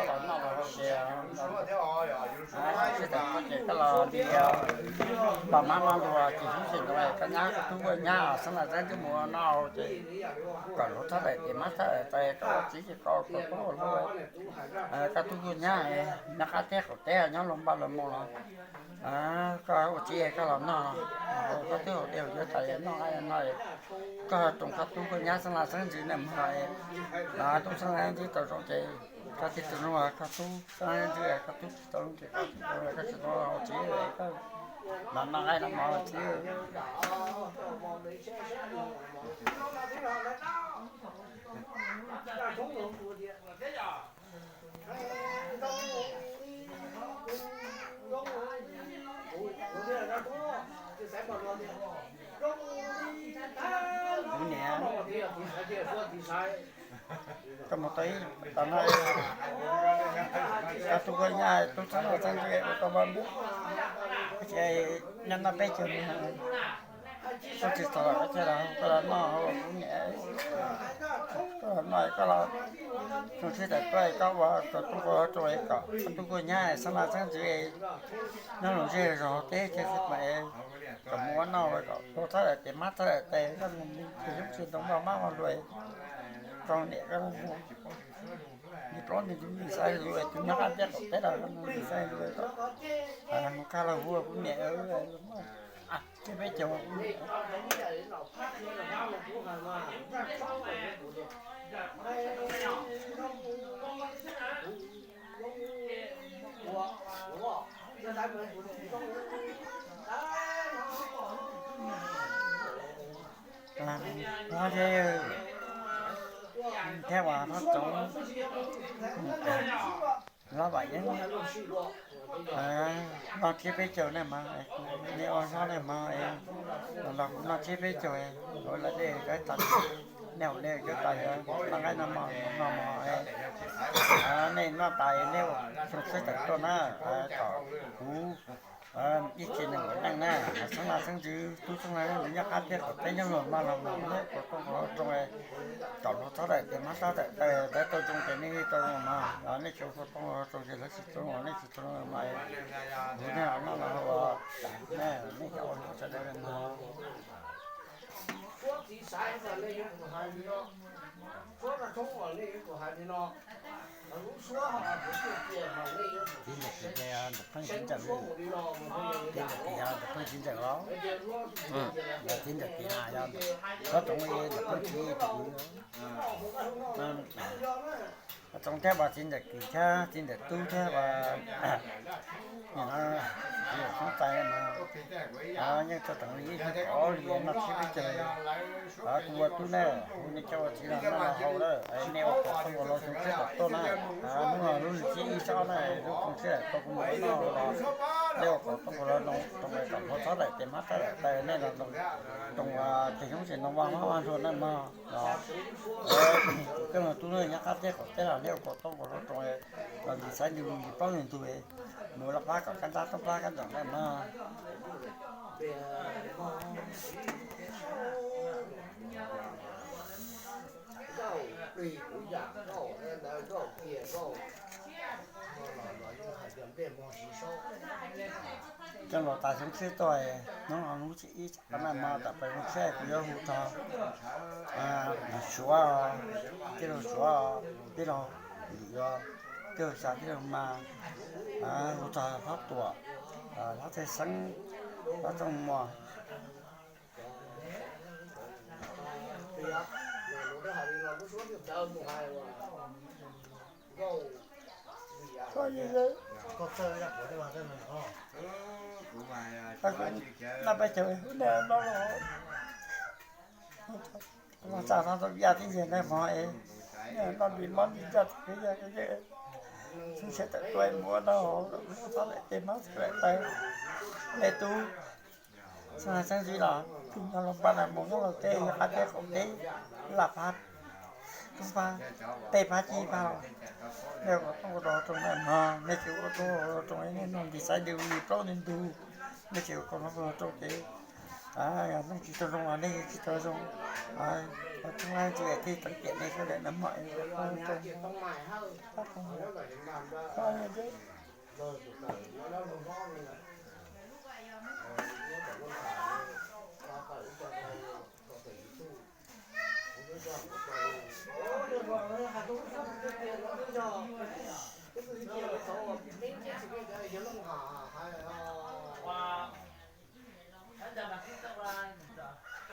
Tau noj los ces, sib tham ces koj los li, pab mab mab luag ces xyoob xim ntoo, koj nyab koj tub koj nyab xeeb ntoo xeeb ntoo mus ua noj ces kom luag txhob daim tes mab txhob daim tes, koj ua txiv ces koj ua koj tub ua hlub, koj tub koj nyab nyob qab teb qaum teb nyob luag npaj luag moo los, koj ua txiv koj los noj, koj twb haus dej haus cawv tas noj noj, koj roos koj tub koj nyab xeeb ntoo xeeb ntoo na mog, tub xeeb ntoo xeeb ntoo tau zoo ces koj tib tug noj koj tub xeeb ntoo xeeb ntoo, koj tub tsis tau zoo ces koj tsis tau, koj tsis tau ua txiv, koj los noj nqaij noj mov ua txiv. Kuv niam, koj mus tau ib tag no, koj tub koj nyab tub txheeb txheeb ua tau vaj npub, ces nyob noj peb caug, koj tsis tau los koj cia los koj los noj, kuv niam, koj los noj koj los zoo siab tawm tuaj koj ua koj tub koj roos kom koj tub koj nyab xeeb ntoo xeeb ntoo nyob los ze zog teb chaws xwb mas, kom mus ua noj kom luag txhob daim tes mab txhob daim tes, koj mus ces xyoob xim ntoo vaj mab vaj luag, koj niam koj, nws plaub nws ntxhais tus nyob qab teb qaum teb los nws ntxhais tus, mus kaj los hu kuv niam, cia peb caug. Hlob Zeb thiab uas hlob Txoov, hlob Vam Yeeb, noj tsiab peb caug ne mas, nej ua hlob ne mas, los kuv noj tsiab peb caug, ua lawv dej kawv tas, nej haus dej kawv tas, noj nqaij noj mov no mog, nej noj tas nej ua zoo siab tawm tuaj na, kom kuv ib txhia neeg ua neej na, xeeb ntoo xeeb ntoo, tub xeeb ntoo nyob qab teb qaum teb nyob luag npaj luag moo, nej ua kom tau ua roos, kom luag txhob daim tes mab txhob daim tes, lawv tau zoo ces nej tau zoo mog, nej tsis ua kom tau ua roos ces lawv tsis tau zoo, nej tsis tau zoo mas, kuv nej noj los ua, nej cov ua luaj sawv daws mog. Txiv ntawm kis, ntawm pheej txiv ntawm, txiv ntawm kis yog ntawm pheej txiv ntawm os. Txiv ntawm kis na yog, hlob Txoov ntawm pheej txiv tus, Txoov thiab Vam txiv ntawm kis thiab txiv ntawm tub thiab, nim no txiv ntawm Xyoob Xais mas, yeej tau teev li ib xyoo kaum ob li noj tsiab peb caug. Kuv ua tub na, kuv nej coj ua txiv los noj los haus na, nej ua kom tau ua los zoo siab tawm tuaj na. Hnub no lub hli ib sab na, lub zoo siab tawm tuaj kuv mus noj los, nej ua kom tau ua los roos kom luag txhob daim tes mab txhob daim tes, nej los roos ces xyoob xim ntoo vaj mab vaj luag na mog. Koj los tub nyob qab teb qaum teb los nej ua kom tau ua los roos, los ntxhais ntxhais ntug yim plaub ntug ntug, mus laj plab kom kab ntab toob plab kab ntsoom na mog. Coj los tas xyoob tshiab tuaj, hnub no hnub thib ib na mog, tam pem xyoob tshiab kuv yuav hu txog Suav, tij laug Suav, tij laug Lis, tij laug Xya, tij laug Mas, hu txog Hlob Tuam, Hlob Txaij Xeeb, Hlob Txooj Muas. Noj peb caug, noj los txog no tau yaj tib yag na mog, noj li mob li nraj, xyoob tshiab tawm tuaj mus ua noj, txhob daim tes mab txhob daim tes, nej tub xeeb ntxwv los tus no los npaj los mus nyob los tej qab teb qaum teb, laj phab, tub phab, peb phab cib phab los, nej ua kom tau ua rau roos na mog, nej tsis ua tau ua rau roos nej noj ntxhais ntxhais ntug yim plaub ntug ntug, nej tsis ua kom tau ua rau ces Yog nej tsis tau zoo los nej tsis tau zoo, txhua leej txhua tus tseem tiam nej sawv daws na mog.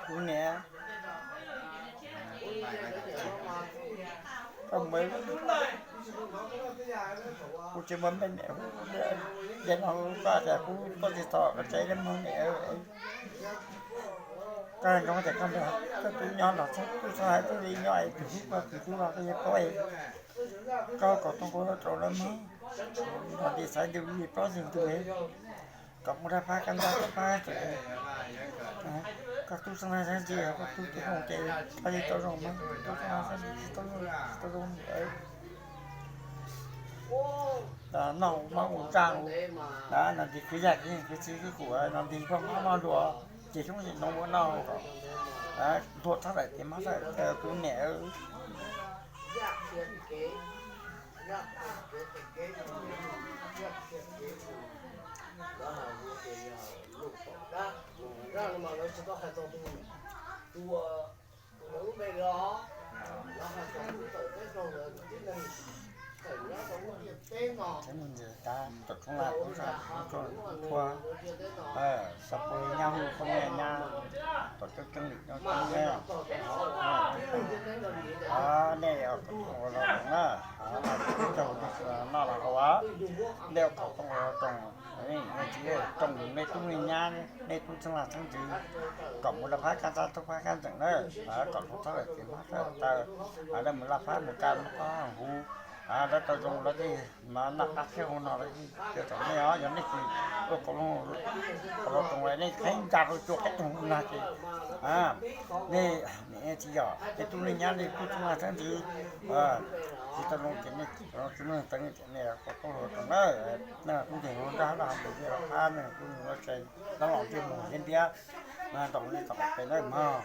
Kuv niam, koj mus, kuv tsis muaj npe niam, yog no koj tias kuv koj tsis tau koj tsev li mus niam. Koj zoo tias koj nrog koj tub nyob los txhob, tub txhob hais tub li nyob es tus hlub koj tus hlub los koj yuav paub es koj kom tau kuv rau lawm mog. Los nti xaiv nti li plaub nti ntug kom mus rau phab kab ntaj rau phab tseem, koj tub xeeb lag xeeb ntxwv, koj tub tub hau ces koj yeej tau zoo mog, tub xeeb lag xeeb ntxwv tsis tau zoo, tsis tau zoo. Noj ua mob ua ntsaj, no nti kwv yam kwv txiv kwv kuv, no nti poj mob mob luas, ces xyoob ntoo ua noj, ntuag txhob tawm ces mob txhob tawm, kuv niam. Ua, sab pug nyab hu phooj ywg nyab, tom coob coob lim coob coob ne. Nej ua kom tau ua zoo na, peb caug nej noj los haus, nej ua kom tau ua zoo, nej txiv, nej tub nej nyab, nej tub xeeb lag xeeb ntxwv, kom mus rau phab kab ntaj rau phab kab ntxeem na, kom hlub txhob lawm ces mob txhob taw, lawv mus laj phab mus kaj mus qab huv, lawv tau zoo lawv thiaj noj qab thiab hu no lawv thiaj tau nej os. Yog nej tsis ua kom zoo, kom zoo zoo nej qhib ncaj rau cua qhib toog no ces nej niam txiv yog nej tub nej nyab nej tub xeeb lag xeeb ntxwv tsis tau zoo ces nej tsis muaj teev ces nej kom tau ua zoo na. Nej kuj ntseg hauv nrab hauv tus tiaj laj phab, nej kuj ntseg laj tse, laj los ntsej muag thiab ntiab, nrog nej tom qab pem na mog.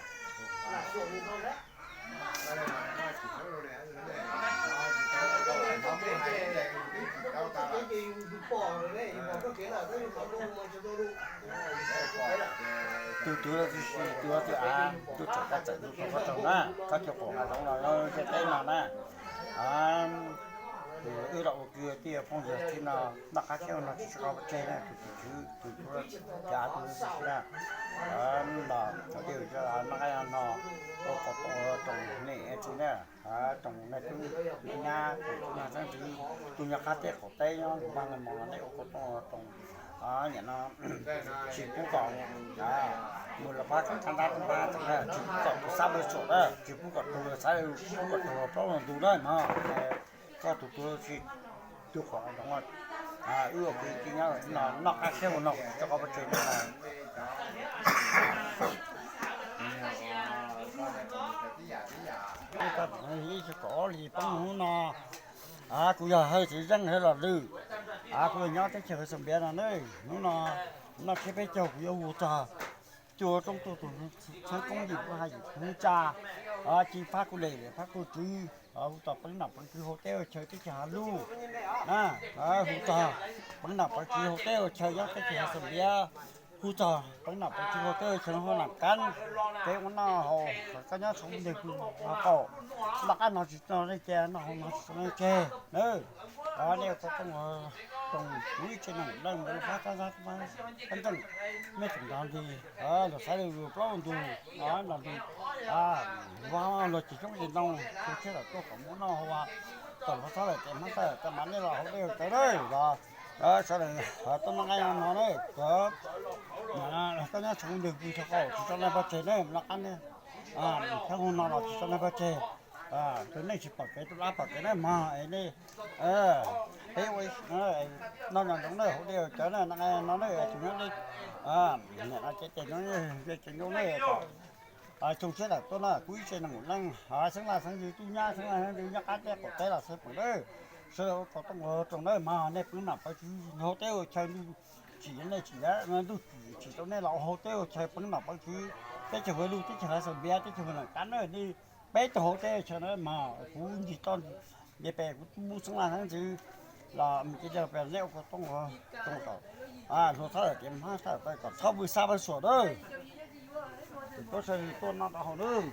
Tus twg los twb si, tus twg los twb av, tus tseem pov txawm tus tseem pov txawm na, koj cov qhuas hav zoov los lawv zej teb no na. Wb los ua kwv tij phooj ywg thiab no, noj qab thiab no tsis tso pov tseg na, tus tus tswv tus tus cav tus tus si na. Los cov dej noj qab no, ua kom tau roos nej txiv na, roos nej tub nej nyab, roos tub nyab xeeb ntxwv, tus nyob qab teb qaum teb nyob npaj no mog, nej ua kom tau roos. Nim no tsis pub kom mus los pab kom txhab ntab txhab ntab, tsis pub kom tus xab lawv tsuam na, tsis pub kom tus lawv xab, tsis pub kom tus lawv plaub lawv ntug na mog. Koj tus tus si, tus qhuas zoov, wb ua kwv tij nyob no noj qab siab ua no tsis tso qab pov tseg no. Ib txog kaum ob hlis poob hnub no, kuv yog Hawj Txiv Zeej Hawj Los Lwm, kuv yog nyob teb chaws Xeem Npiav no ne. Hnub no noj tsiab peb caug kuv yuav hu txog cuaj roob tuaj tus txheeb koob yim pub haj yim pub tsa, ci Fab Kuj Lem, Fab Kuj Tswv, hu txog peev nam peev kwv hauv teb hauv chaw teb chaws Hav Luj, hu txog peev nam peev kwv hauv teb hauv chaw nyob teb chaws Xeem Npiav, hu txog peev nam peev kwv hauv teb hauv chaw Hoob Nam Kab, peb ua noj haus, koj nyob txhoov nteg pw hauv qaum, noj qab no tsis tso nej ceg, noj haus no tsis tso nej ceg na. Nej ua tau rooj roos kuv ib tse neeg leej ntawd fab tab tab tab ntseej, nej tseem nrog nti, luag saib luag plaub ntug, nrog nti, luag ceg xyoob ceg ntoo, tus tshiab lawm tuaj kom muab noj haus, txawm luag txhob lawm ces hmab txawm tas mas nej los haus dej haus cawv na los sawv daws tuaj noj qab no na. Koj nyob txhoov nteg pw tso qaum tsis tso nej pov tseg na, noj qab thiab hu no los tsis tso nej pov tseg. Tus neeg tsis pom kev tus dab pom kev na mog es nej, peb ua noj nyob ntsoov na, haus dej haus cawv na, noj qab no na, tus nyob deb, niam no cev tes no, cev tes no na, kom xyoo tshiab lawm tuaj no kuv ib tse neeg leej, xeeb laj xeeb ntxwv tub nyab xeeb laj xeeb ntxwv nyob qab teb qaum teb los xeeb pem na, sawv daws ua kom rooj ua roos na mog, nej pw nam pw tswv hauv teb ua chaw ntuj Tsim nej tsim yav no ntuj tsim rau nej los ua hauv teb ua chaw peev nom peev tswv, teb chaws hauv lug teb chaws hav xaus npiav teb chaws hauv nam kab na nej, peb tug hauv teb chaws na mas kuv ncig toj nce pem kuv mus xeeb laj heev ntxwv los mus ces yog pem nej ua koj tooj ua tooj kom hluas txhob tias hmab txhob kom txhob vwj xab vwj xuam dawb. Tus tuab saw tuaj no rau hauv dawb.